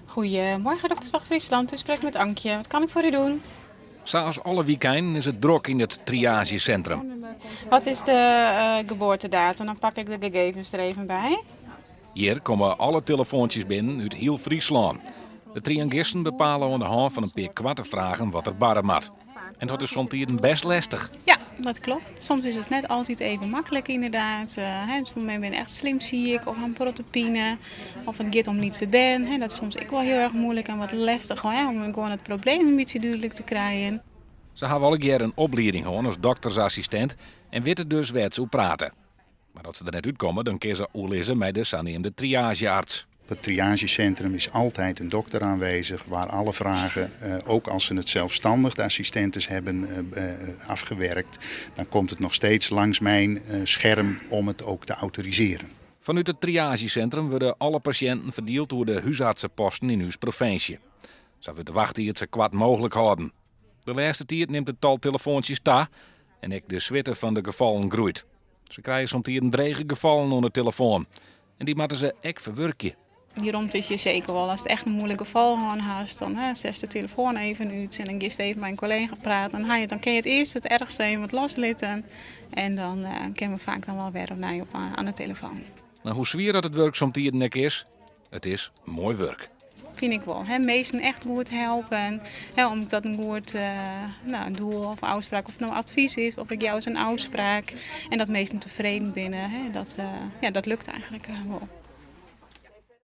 Goedemorgen, Dokterswacht Friesland. U spreekt met Ankje. Wat kan ik voor u doen? Sa as alle wykeinen is it drok yn it triaazjesintrum. Wat is de eh, geboortedatum? Dan pak ik de gegevens er even bij. Hjir komme alle telefoantsjes binnen út hiel Fryslân. De triangisten bepale oan de hân fan in pear koarte fragen wat der barre moat. En dat is somtiden best lestich. Ja, dat klopt. Soms is it net altyd even maklik ynderdaad. Hè, sommige minsken binne echt slim siik of ha in protte pine. Of it giet om lytse bern. Hè, dat is soms ek wol hiel erch muoilik en wat lestich hè, om gewoan it probleem in bytsje dúdlik te krijen. Se hawwe allegear in oplieding hân as doktersassistint en witte dus wêr't se oer prate. Mar as se der net útkomme, dan kinne se oerlizze mei de saneamde triagearts. Op het triagecentrum is altijd een dokter aanwezig waar alle vragen, ook als ze het zelfstandig, de assistentes hebben afgewerkt, dan komt het nog steeds langs mijn scherm om het ook te autoriseren. Fanút it triagesintrum wurde alle pasjinten ferdield oer de húsartseposten yn ús provinsje. Sa wurdt de wachttiid sa koart mooglik hâlden. De lêste tiid nimt it tal telefoantsjes ta en ek de swierte fan de gefallen groeit. Se krije somtiden drege gefallen oan de telefoan en dy moatte se ek ferwurkje. Dy romte is hjir seker wol. Ast echt in muoilik gefal hân hast, dan hè, setst de telefoan even út en dan giest even mei in kollega praten. Dan, dan kinne je it earst it erchste even wat loslitte en dan uh, kinne we faak dan wol wer opnij op, oan de telefoan. Mar hoe swier dat it wurk somtiden ek is, it is moai wurk. Fyn ik wol. Hè, minsken echt goed helpen. Hè, omdat in goed no, doel of ôfspraak of no advys is of ik jou ris in ôfspraak. En dat minsken tefreden binne. Hè, dat, ja, dat lukt eigentlik wol.